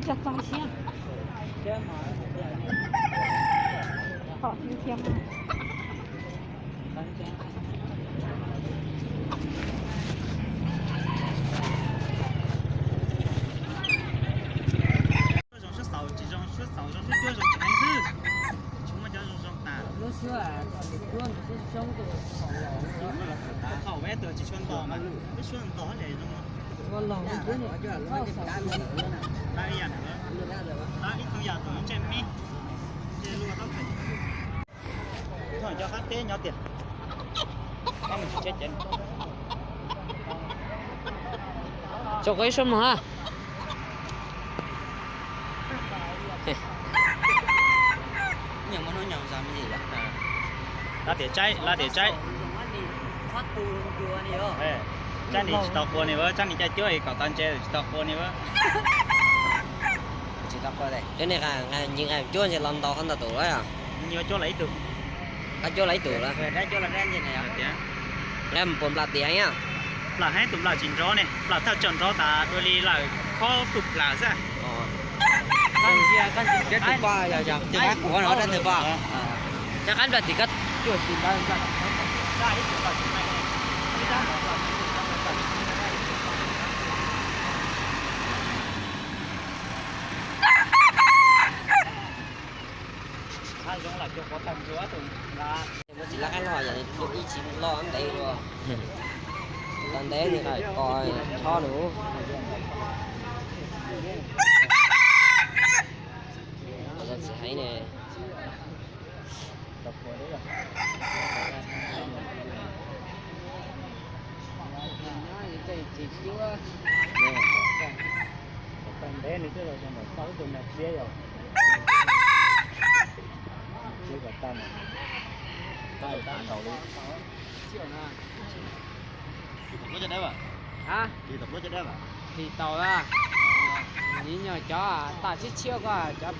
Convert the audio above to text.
Zoo suab xaus tsis zoo, suab xaus zoo suab cuab zoo tsis heev xwb. Tsis muaj cov zoo zoo tas. Thaum peb tug tsis tshua ntos mas lub suab ntos li zoo. Ib yam, ib tug yam tus ntsej me, ntsej lua tau. Cov qab teb nyob tiag. Tso koj ib suab mloog a. Lab tias tsaib, lab tias tsaib. Tsaib nis tsis tau qua ni, tsaib nis caij cuab kom tau ntse tsis tau qua ni. Tsis tau qua, cov niag nqaij cuab ntshe los ntaus qhov ntau tus lawm. Nyias cuab los ib tug. Koj cuab los ib tug lawm. Nqaij mus puas nplam tiam na. Nplam heev, tus nplam tsis nrov ne, nplam thawj tsaug nrov tas dua li lawm khob tus nplam xwb. Tus poj yog tus qab quav no dab ntawd poj. Cov qab nplam tim koj cuab tsis nplam. Muab tsis lab qab loj yog ib tsis loj ntev dua. Tau ntev nws qas kos chob nws. Tsis heev ne. Ntev nws twb los zoo nram toj ib tug nag tsiab yog. Tsiab kom tag mas tau ntaus li. Tis tau pluab caj dab, tis tau pluab caj dab. Tis tau a. Ib nyuag cov tag tshiab tshiab ko, cov